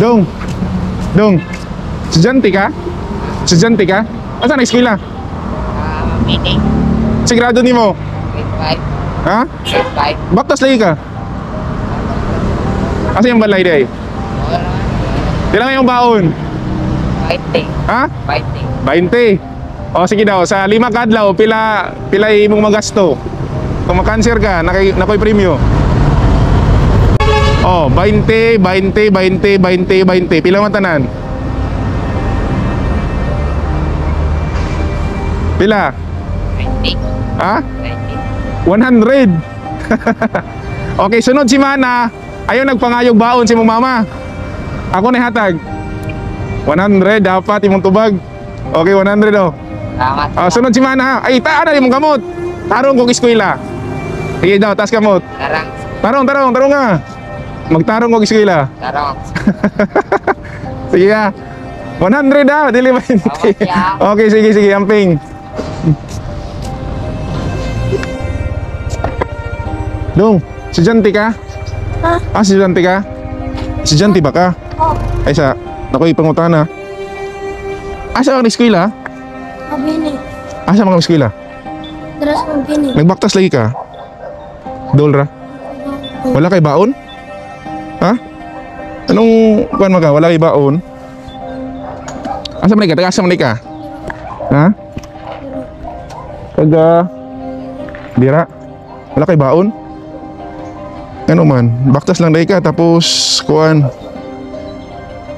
Dong. Dong. Estudyante ka? Estudyante ka? Asa na eskwela? Meeting. Sigurado nimo? Grade 5. Ha? Grade 5. Baktas lagi ka? Asa yung balay day? Wala. Pila nga yung baon? Fighting. Ha? Fighting. 20. O sige daw, sa 5 ka adlaw, pila pila imong magasto? Kung makanser ka, nakoy premyo. Oh, 20, 20, 20, 20, 20. Pila man tanan? Pila? 20. Ha? 20. 100. Okay, sunod si Mana. Ayaw nagpangayog baon si mong mama. Ako na hatag. 100 dapat imong tubag. Okay, 100 oh. Salamat. Ah, sunod si Mana. Ay, taan na imong kamot. Tarong kog eskwela. Sige daw, taas kamot. Tarang. Tarong, tarong, tarong nga. Magtarong kog eskwela. Tarong. Sige ah. 100 ah, dili 20. Salamat, ya. Okay, sige, sige, amping. Dong, estudyante ka? Ha? Ah, estudyante ka? Estudyante ba ka? Oh, Ay sa, nakoy pangutana. Asa ka eskwela? mabini. Asa mga eskwela? Daras mabini. Nagbaktas lagi ka? Dolra? Wala kay baon? Ha? Anong kuan man ka? Wala kay baon? Asa man ka? Taga asa man ka? Ha? Taga Dira. Wala kay baon? Ano man, baktas lang day ka tapos kuan.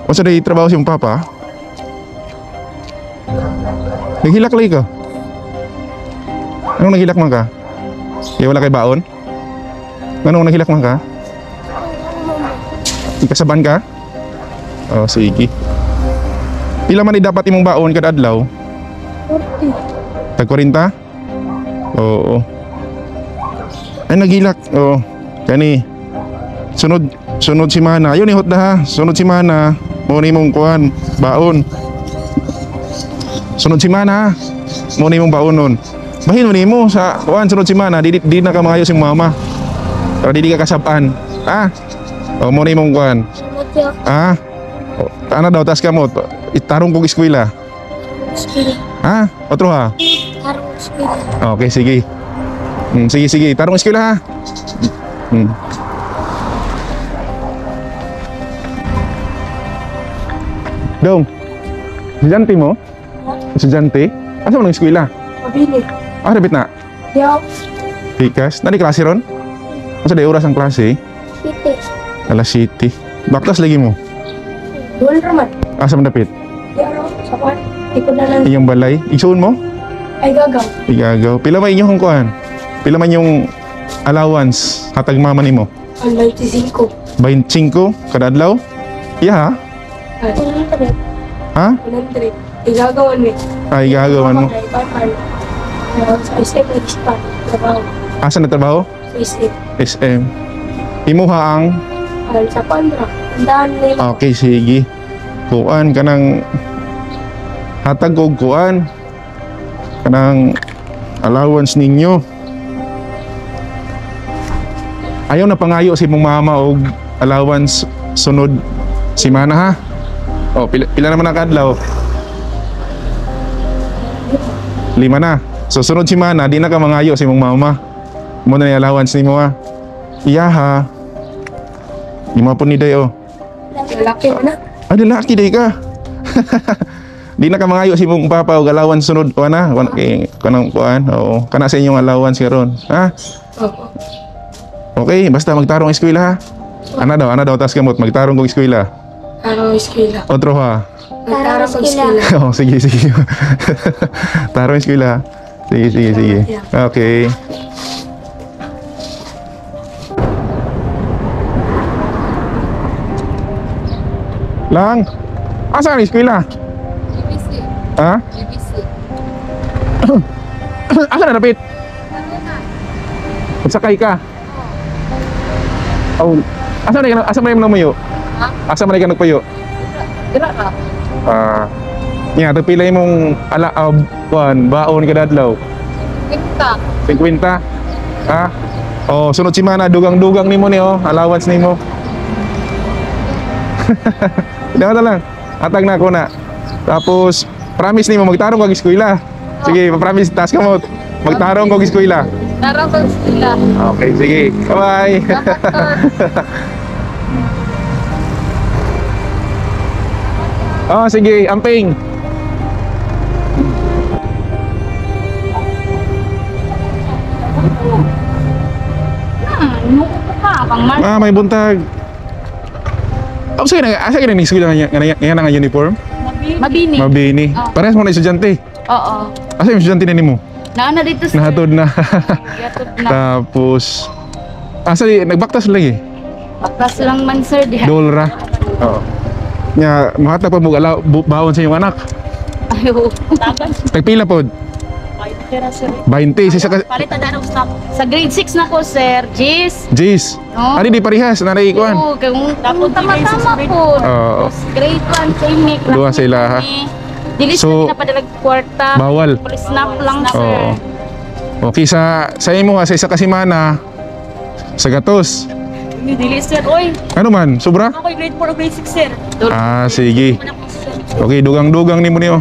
Unsa day trabaho si imong papa? Naghilak lagi ka? Anong naghilak man ka? Kaya wala kay baon? Anong naghilak man ka? Ikasaban ka? Oh, sige. Pila man ni dapat imong baon kada adlaw? 40. Tag 40? Oo. Ay naghilak. Oo. Kani. Sunod sunod si Mana. Ayun ihot na ha. Sunod si Mana. Mo ni imong kuan, baon. Sunod si Mana ha. Mo ni imong baon nun. Bahin mo nimo sa kuan sunod si Mana, di, di na ka maayo si mama. Para di, di ka kasabaan. Ah. O mo ni imong kuan. Salamat ya. Ah. O, ana daw tas kamot. Itarong kog eskwela. Eskwela. Ha? Otro ha. Tarong eskwela. Okay, sige. Sige, sige. Tarong eskwela ha. Dong. Estudyante mo? Estudyante? Asa mo nang eskwela? Mabini. Ah, rapit na. Diyaw. Pikas. Nani klase ron? Asa di oras ang klase? City. Alas 7. Baktas lagi mo. Dual raman. Asa man dapit? Diyaw. Sa kwan. Ikot na lang. Inyong balay. Igsuon mo? Ay gagaw. Igagaw. Pila man inyong kuan? Pila man yung allowance hatag mama nimo? Ang 95. 25 kada adlaw? Iya ha? 100. Ha? 100. Igagawan ni. Ay, gagawan mo. Sa SM, nag-spa. Trabaho. Asa na trabaho? Sa SM. SM. Imuha ang Ang sa kwan ra. Tandaan nila. Okay, sige. Kuan kanang hatag og kuan kanang allowance ninyo. Ayaw na pangayo si mong mama og allowance sunod simana ha. Oh, pila, pila naman ang kadlaw? 5 na. So sunod simana, di na ka mangayo si mong mama. Mo na yung allowance nimo ha. Iya ha. Lima po ni day oh. Lalaki mo na. Ah, lalaki day ka. Di na ka mangayo si mong papa og allowance sunod kuan na. Kuan kay kanang kuan. Oo, kana sa inyong allowance karon. Ha? Oo. Okay, basta magtarong eskwela ha. Ana daw tas kamot magtarong kog eskwela. Tarong eskwela. Otro ha. Tarong eskwela. Oh, sige, sige. Tarong eskwela. Sige, sige, sige. Okay. Lang. Asa ang eskwela? GBC. Ha? GBC. Asa na dapit? Magsakay ka. Oh, asa man ka asa man ka Ha? Asa man ka nagpuyo? Dira ra. Ah. Nya, tagpila imong ala kuan baon kada adlaw? Kinta. 50. Ha? Oh, sunod si Mana, dugang-dugang nimo ni oh, allowance nimo. Dawata lang. Atag na ako na. Tapos, promise nimo magtarong kag eskwela. Sige, pa-promise, taas ka mo. Magtarong kag eskwela. Tarong kog eskwela. Okay, sige. Bye-bye. Oh, sige, amping. Ka, pang mar. Ah, may buntag. Oh, sige na, asa gina ni eskwela nga nga nga nga uniform? Mabini. Mabini. Oh. Parehas mo na estudyante. Oo. Asa yung estudyante na nimo? Naana dito sir. Nahatod na. Gihatod na. Tapos asa di nagbaktas lagi. Baklas lang man sir diha. Dolra. Oo. Nya mahatag pa mo alaw baon sa iyong anak. Ayo. Tagpila pod? 20 sa isa ka Palitan na ng stock. Sa grade 6 na ko sir. Jis. Jis. No? Ani di parehas na kuan. Oo, kung Tapos tama-tama po. Oo. Tapos grade 1 same make. Duha sila, ha? Dili So, sila pinapadala kwarta. Bawal. Snap lang sir. Oo. Okay, sa imo ha, sa isa ka semana sa gatos. Hindi, dili sir. Oy, Ano man, sobra? ako grade 4 o grade 6 sir. Ah, sige. Okay, dugang-dugang nimo niyo.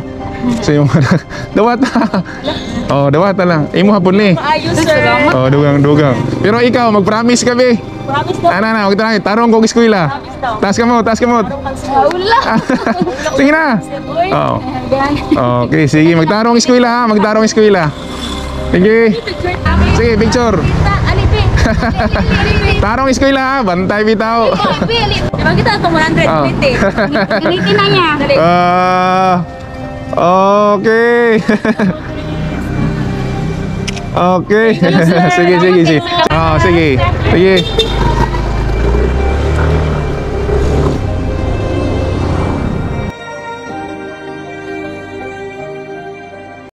Sa imong anak. Dawata. Oh, dawata lang. Imo hapon ni. Maayo sir. Salamat. Oh, dugang-dugang. Pero ikaw, mag-promise ka be. Promise daw. Ana na, wag tayo. Tarong kog eskwela. Promise daw. Taas ka mo, taas ka mo. Wala. Sige na. Oy. Oo. Okay, sige. Magtarong eskwela ha. Magtarong eskwela. Sige. Sige, picture. Ali, be. Tarong eskwela ha. Bantay bitaw. Be, ali. Diba kita itong 100 Oh. plate eh. Gamitin na niya. Dali. Ah, okay. Okay. Sige, sige, sige. Oh, sige. Sige.